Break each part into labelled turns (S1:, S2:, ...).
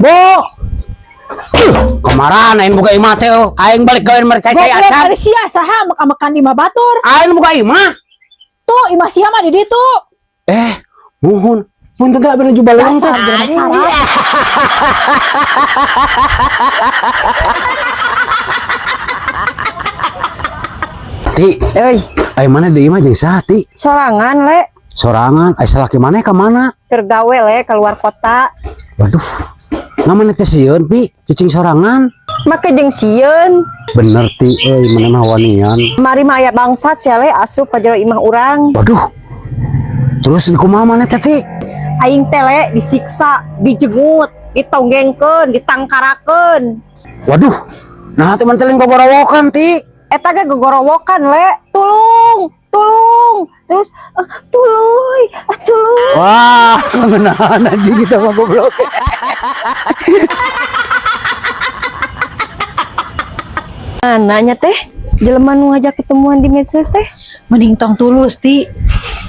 S1: Bu. Kemarin aing buka imah teh, oh. Aing balik gawean mercai cai
S2: Goblok
S1: acan.
S2: ari sia saha makan imah batur.
S1: Aing buka imah.
S2: Tuh imah sia mah di ditu.
S1: Eh, muhun. Punten teh abdi jubah leuweung teh.
S2: Dasar jelema sarap.
S1: Ti,
S3: Euy,
S1: aing mana di imah jeung saha, Ti?
S3: Sorangan, Le.
S1: Sorangan, ai salaki maneh ka mana?
S3: Keur gawe, Le, keluar kota.
S1: Waduh. Namanya teh sieun, Ti, cicing sorangan.
S3: Make jeung sieun.
S1: Bener, Ti, euy, mana mah wanian.
S3: Mari mah aya bangsat sia, Le, asup ka jero imah urang.
S1: Waduh. Terus kumaha maneh teh, Ti?
S3: Aing teh, Le, disiksa, dijengut, ditonggengkeun, ditangkarakeun.
S1: Waduh. Nah, teman celing gogorowokan, Ti.
S3: Eta ge gogorowokan, Le. Tulung, tulung. Terus ah, tuluy, ah, tuluy.
S1: Wah, ngeunaan anjing kita mah goblok.
S3: Nanya teh, jelema nu ngajak ketemuan di medsos teh.
S2: Mending tong tulus, Ti.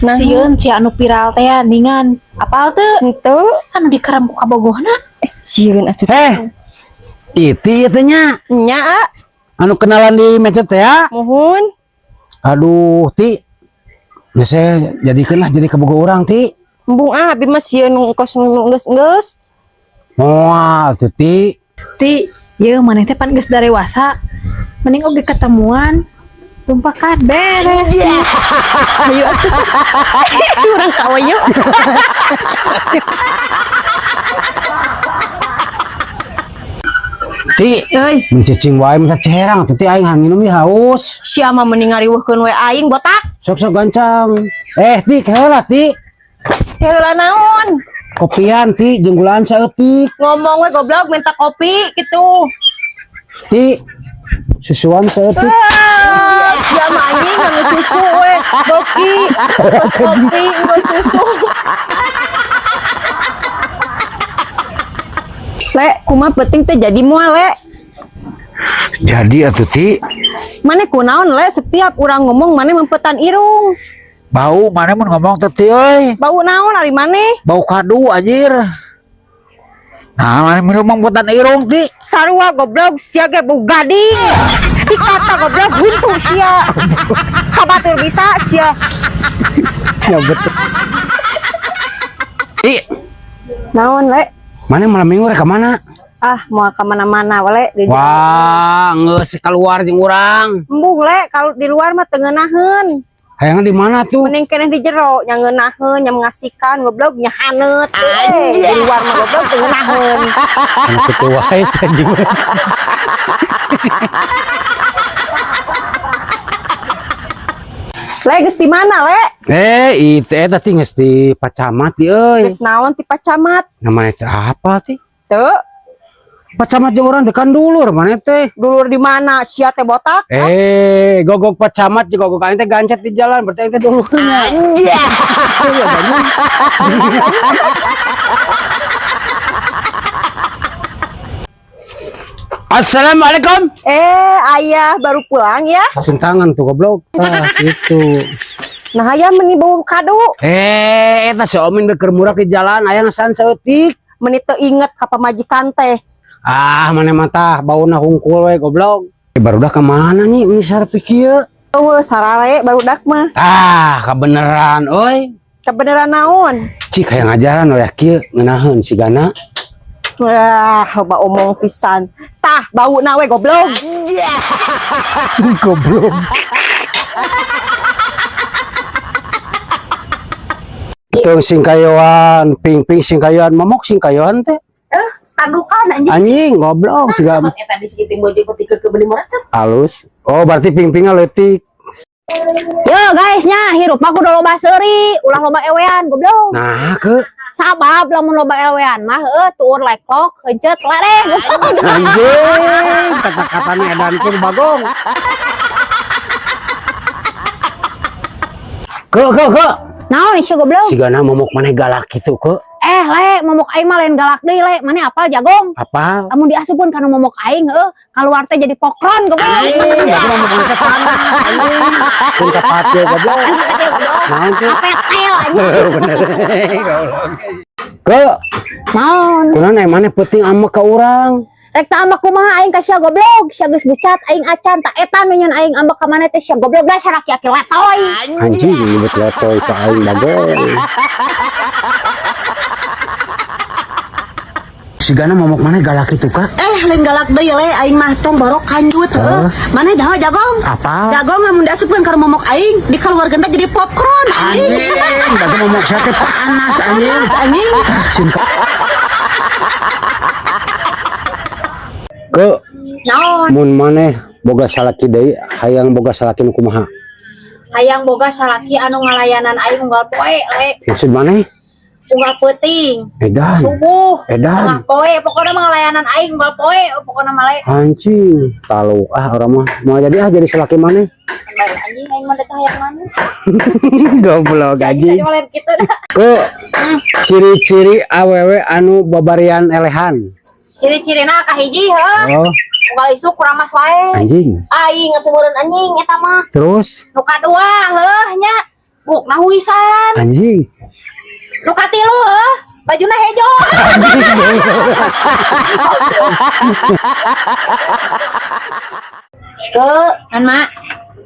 S3: Nah,
S2: Sieun sia anu viral teh ningan. Apal teu?
S3: Henteu.
S2: Anu dikerem ku kabogohna.
S3: Eh, sieun atuh.
S1: Eh, itu ieu nya.
S3: Nya, ah.
S1: Anu kenalan di medsos teh ya.
S3: Muhun.
S1: Aduh, Ti. Geus jadikeun lah jadi kabogoh urang, Ti.
S3: Embung ah, abi mah sieun nu kos nu geus-geus.
S1: Moal tuh, Ti.
S2: Ti, yeuh maneh teh pan geus darewasa. Mending oge ketemuan. Tumpakan beres. Ti.
S3: Ayo atuh. Urang kawa yuk.
S1: Ti,
S3: Euy,
S1: mun cicing wae masa cerang atuh, Ti, aing hayang minum ieu haus.
S3: Sia mah mending ngariweuhkeun we aing botak.
S1: Sok-sok gancang. Eh, Ti, heula, Ti.
S3: Heula naon?
S1: Kopian, Ti, jeung gulaan saeutik.
S3: Ngomong we goblok minta kopi gitu.
S1: Ti, susuan saeutik.
S3: Ah, sia mah anjing anu susu we. Boki, terus kopi enggeus susu. Le, kumaha penting teh jadi moal, Le?
S1: Jadi atuh, Ti.
S3: Maneh kunaon, Le, setiap urang ngomong maneh mempetan irung.
S1: Bau maneh mun ngomong teh, Ti, euy.
S3: Bau naon ari maneh?
S1: Bau kadu anjir. Nah, maneh minum mamputan irung, Ti.
S3: Sarua goblok sia ge bau gading. Si kata goblok huntu sia. Kabatur bisa sia.
S1: Ya betul. Ti,
S3: Naon, Le?
S1: maneh malam minggu rek ka mana?
S3: Ah, mau ke mana-mana Le di
S1: Wah, geus keluar jeung urang.
S3: Embung, Le, kalau di luar mah teu ngeunaheun.
S1: Hayangna di mana tuh?
S3: Mending keneh di jero nya ngeunaheun, nya mengasihkan goblok nya haneut. Eh, di luar mah goblok teu ngeunaheun.
S1: Anu kitu wae anjing.
S3: Le, geus di mana, Le?
S1: Eh, itu eta ti geus di Pak Camat di euy.
S3: Geus naon ti Pak Camat?
S1: Namanya teh apa ti?
S3: Teu,
S1: Pak Camat jeung urang teh kan dulur maneh teh.
S3: Dulur di mana? Sia teh botak?
S1: Eh, gogok Pak Camat jeung gogok aing teh gancet di jalan, berarti aing teh dulurnya. Anjir. Assalamualaikum.
S3: Eh, ayah baru pulang ya?
S1: Langsung tangan tuh goblok. Ah, gitu.
S3: Nah, ayah meni bau kado.
S1: Eh, eta si Omin beker murah di jalan, aya ngesan saeutik.
S3: Meni teu inget ka pamajikan teh.
S1: Ah, mana mata bauna hungkul we goblok. Eh, barudak ke mana nih ini sarep kieu?
S3: Eueuh, sarare barudak mah.
S1: Ah, kebeneran euy.
S3: Kebeneran naon?
S1: Cik hayang ngajaran we kieu ngeunaheun sigana.
S3: Wah, loba omong pisan. Tah, bau na we goblok.
S1: Goblok. Tong singkayoan, ping-ping singkayoan, momok singkayoan teh.
S4: Tandukan anjing.
S1: Anjing goblok siga
S4: Eta di segitu bojong ketika ke beli merecet.
S1: halus. Oh, berarti ping-pingnya leutik.
S5: Yo guys nya hirup mah kudu loba seuri, ulah loba ewean goblok.
S1: Nah, ke
S5: Sabab lamun loba ewean mah heueuh tuur leklok heuncet lereh goblok.
S1: Anjing, kata-katanya edan ke bagong. Ke ke ke.
S5: Naon ieu goblok?
S1: Sigana momok maneh galak kitu ke.
S5: Eh Le, momok aing mah lain galak deui, Le. Maneh apal jagong?
S1: Apal?
S5: Lamun diasupkeun kana momok aing heueuh, kaluar teh jadi pokron goblok.
S1: Anjing, berarti momok maneh teh panas anjing. Sun kapatil goblok.
S5: Kan sapetil goblok.
S1: Naon teh?
S5: Kapetel anjing.
S1: Bener. Goblok. Ke,
S5: Naon?
S1: kunaon aya maneh penting ambek ka urang?
S5: Rek teu ambek kumaha aing ka sia goblok, sia geus bucat aing acan tak eta nu nyeun aing ambek ka maneh teh sia goblok dah salaki-laki letoy.
S1: Anjing nyebut letoy ka aing bagoy. Sigana momok maneh galak itu kak?
S4: Eh, lain galak deui le aing mah tong borok kanjut heuh. Maneh jaho jagong?
S1: Apa?
S4: Jagong lamun diasupkeun ka momok aing, dikeluarkeun teh jadi popcorn anjing.
S1: Anjing, bagus momok saya teh panas anjing.
S4: Panas anjing.
S1: Ke,
S5: Naon?
S1: mun maneh boga salaki deui, hayang boga salaki nu kumaha?
S5: Hayang boga salaki anu ngalayanan aing unggal poe le,
S1: Maksud maneh?
S5: unggal peuting,
S1: Edan.
S5: subuh,
S1: Edan.
S5: tengah poe, pokoknya mah ngalayanan aing unggal poe, pokoknya mah le.
S1: Anjing, talu ah orang mah mau jadi ah jadi salaki maneh.
S5: Bae anjing aing mah teh hayang mana?
S1: Goblok
S5: Anjing tadi mah lain kitu dah.
S1: Ke, ciri-ciri awewe anu babarian elehan.
S5: Ciri-cirina kahiji heuh.
S1: Oh,
S5: Unggal isuk kuramas wae.
S1: anjing.
S5: Aing atuh meureun anjing eta mah.
S1: Terus
S5: Nu kadua heuh nya. Bukna huisan.
S1: anjing.
S5: Nu katilu heuh, bajuna hejo.
S4: Ke,
S5: Kan mak,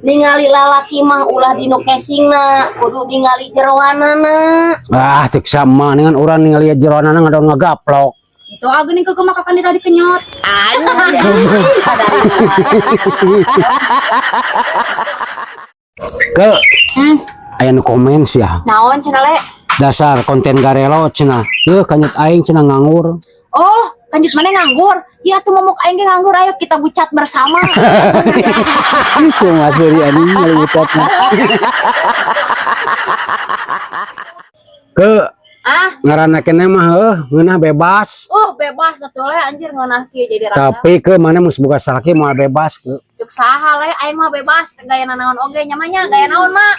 S4: ningali lalaki mah ulah dino casingna, kudu ningali jeroanana.
S1: Ah, cek sama dengan orang ningali jeroanana ngadon ngagaplok.
S5: itu ageung ke makakan di tadi kenyot.
S1: Ke, aya nu komen sih ya.
S5: Naon cenah le?
S1: Dasar konten garelo cenah. Heuh kanjut aing cenah nganggur.
S5: Oh, kanjut mana nganggur? Ya tuh momok aing ge nganggur, ayo kita bucat bersama.
S1: Cuma seri anjing ngaliwatna. Ke,
S5: Ah,
S1: ngaranna keneh mah heuh ngeunah bebas.
S5: Bebas atuh le anjir ngeunah kieu jadi randa.
S1: Tapi ke mana mus boga salaki moal bebas ke.
S5: Cuk saha le aing mah bebas gaya naon oge nyamanya gaya naon mak?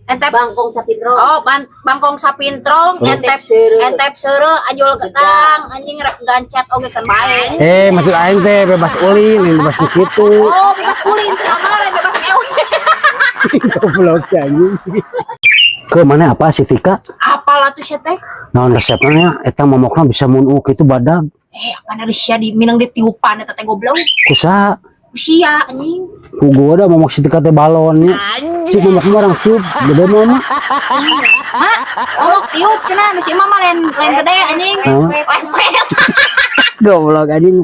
S5: Entep
S4: Bangkong sapindro.
S5: Oh, bangkong sapintrong, entep
S4: seureuh.
S5: Entep seureuh, ajul gedang, anjing rek gancet oge kan bae.
S1: Eh, maksud aing teh bebas ulin, lain bebas nu kitu.
S5: Oh, bebas ulin cenah mah lain bebas ngewe.
S1: Goblok si anjing. Ke mana apa sih Tika?
S5: Apalah tuh sia teh?
S1: Naon resepna nya eta momokna bisa mun kitu badag.
S5: Eh, apa dari sia di minang ditiupan eta teh goblok.
S1: Kusaha?
S5: Sia anjing.
S1: Ku gua dah momok si Tika teh balon nya. Cik momok mah orang tiup gede mah mah.
S5: Mak, momok tiup cenah nu si imah mah lain lain gede anjing.
S1: Hah?
S5: Lepet.
S1: Goblok anjing.